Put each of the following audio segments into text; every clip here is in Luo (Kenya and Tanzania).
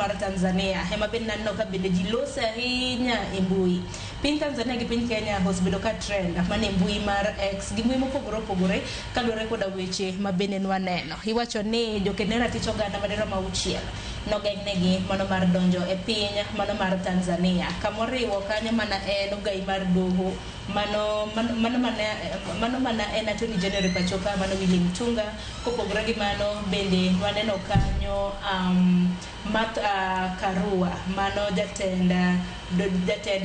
mar Tanzania ema bende naneno ka bende ji lose ahinya e mbui. Piny Tanzania gi piny Kenya osebedo ka trend mana e mbui mar X gi mbui mopogore opogore kaluwore koda weche ma bende nwaneno. Iwacho ni joked ne ratich oganda madirom 6 nogeng'negi mano mar donjo e piny mano mar Tanzania. Kamoriwo kanyo mana en ogai mar doho mano mana en Attorney General pacho ka mano Willy Mutunga. Kopogore gi mano bende waneno kanyo Martha Karua mano jatend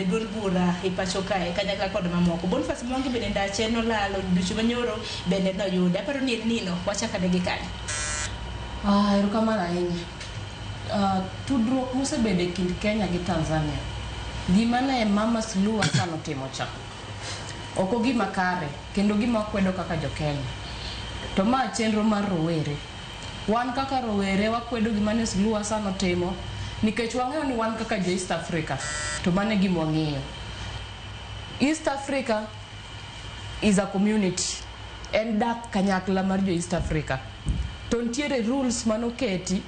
duond bura e pacho kae kanyakla kod mamoko. Boniface Mwangi bende ndache nolal odiochieng' manyoro bende noyude. Aparo ni en nino wachakane gi kanyo. Ah, erokamano ahinya. Tudruok mosebedo e kind Kenya gi Tanzania, gima ne Mama Suluhu Hassan otimo cha, ok ogima kare kendo gima wakwedo kaka jo Kenya. To ma chenro mar rowere. Wan kaka rowere wakwedo gima ne Suluhu Hassan otimo nikech wang'eyo ni wan kaka jo East Africa to mano e gima wang'eyo. East Africa is a community. En dak kanyakla mar jo East Africa. To nitiere rules manoketi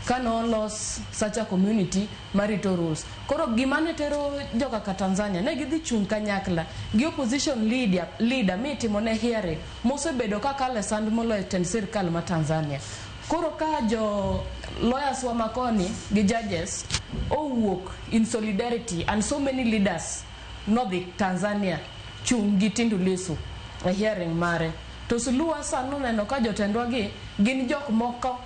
kanolos such a community marito rules. Koro gima ne tero joka ka Tanzania ne gidhi chung' kanyakla gi opposition leader mitimo ne hearing mosebedo ka kalo e sand moloyo tend sirkal ma Tanzania. Koro ka jo lawyers wa makoni gi judges owuok in solidarity and so many leaders nodhi Tanzania chung' gi Tundu Lissu e hearing mare. To Suluhu Hassan noneno ka jotendwa gi gin jok moko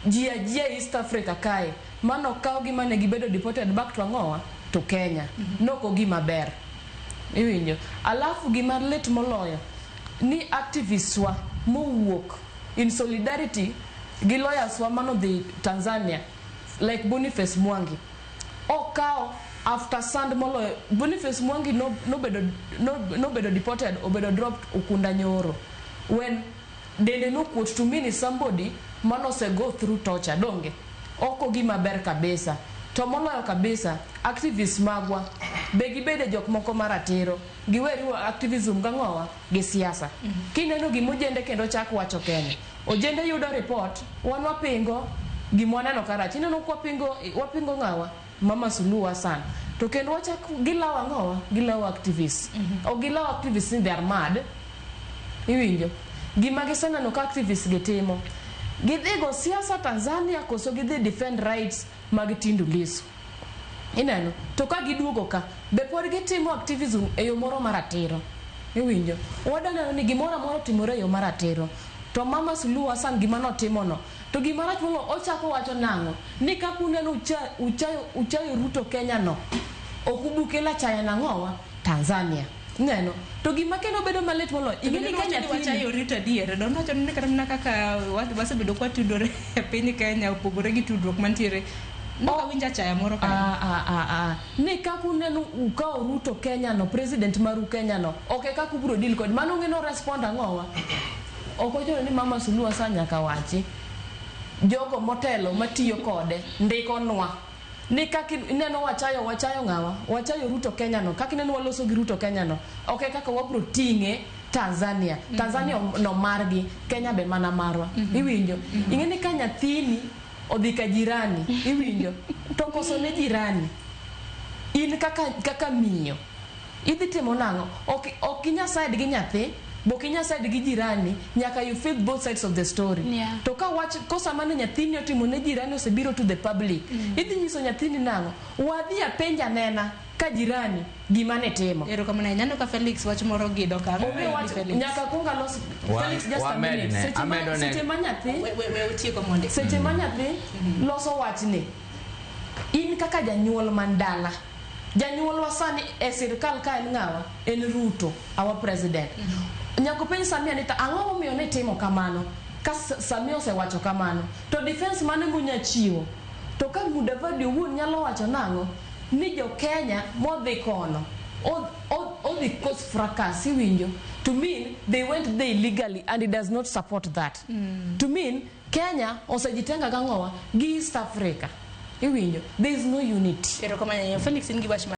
ji ajia East Africa kae manokaw gi mane gibedo deported back to ang'owa to Kenya. Noko gima ber. Iwinjo. Alafu gima lit moloyo ni activists wa mowuok in solidarity gi lawyers wa manodhi Tanzania like Boniface Mwangi okawo after sand moloyo. Boniface Mwangi nobedo deported, obedo dropped Ukunda nyoro when dende nokuot, to mean is somebody manose go through torture. Donge ok ogima ber kabisa? To moloyo kabisa, activists magwa be gibede jok moko maratiro, giwe riwo activism gang'owa gi siasa. Kineno gima Ojende kendo chak wacho Kenya, Ojende yudo report, wan wapingo gima waneno karach. Ineno kwapingo, wapingo ng'awa? Mama Suluhu Hassan. To kendo wachak gilawo ang'owa? Gilawo activists. Ok gilawo activists ni they are mad. Iwinjo gima giseneno ka activists gi timo, gidhi go siasa Tanzania koso gidhi defend rights mag Tundu Lissu? Ineno to ka giduogo ka be pod gitimo activism e yo moro maratiro? Iwinjo, wadaneno ni gimoro amora otimore e yo maratiro. To Mama Suluhu Hassan gima notimono to gima rach moloyo, ochako wacho nang'o? Ni kaka uneno uchayo Ruto Kenya no, ok ubukelo achaya nang'owa Tanzania. Ineno to gima kendo bedo malit moloyo, ing'e ni ka nyathini wachayo rito adier donwacho ni kata mana kaka wasebedo kwatudore e piny Kenya opogore gi tudruok mantiere nokawinjo achaya moro kanyo. Ah, ah, ah, ah. Ni kaka uneno ukawo Ruto Kenya no, president maru Kenya no, ok e kaka ubiro deal kod mano. Ng'e no respond ang'owa? Ok ochuno ni Mama Suluhu Hassan nyaka wachi. Jogo motelo matiyo kode ndikonwa ni kaka ineno wachayo ng'awa, wachayo Ruto Kenya no, kaka ineno waloso gi Ruto Kenya no, ok e kaka wabro ting'e Tanzania. Tanzania no margi, Kenya be mana marwa. Iwinjo? Ing'e ni ka nyathini odhi ka jirani, iwinjo, to koso ne jirani, in kaka miyo idhi timo nang'o? Ok inyal side gi nyathi bo, ok inyal side gi jirani. Nyaka you feel both sides of the story. To ka wach kosa mane nyathini otimo ne jirani osebiro to the public, idhi nyiso nyathini nang'o? Wadhi apenja nena ka jirani gima ne timo. Erokamano ahinya. Aneno ka Felix wach moro gido ka. Onge wach. Felix. Nyaka kuong alos. Felix, just a minute. Amedone. Seche ma nyathi We utieko mondi. Seche ma nyathi loso wachni, in kaka janyuol man dala, janyuolwa sani e sirikal ka en ng'awa? En Ruto, our president. Nyaka openj Samia ni to ang'o momiyo nitimo kamano? Ka Samia osewacho kamano to defense mane monya chiwo? To ka Mudavadi owuon nyalo wacho nang'o ni jo Kenya modhi kono odhi cause fracas? Iwinjo? To mean they went there illegally and he does not support that. To mean Kenya osejitenga gang'owa gi East Africa. Iwinjo? There is no unity. Erokamano ahinya. Felix, in gi wach.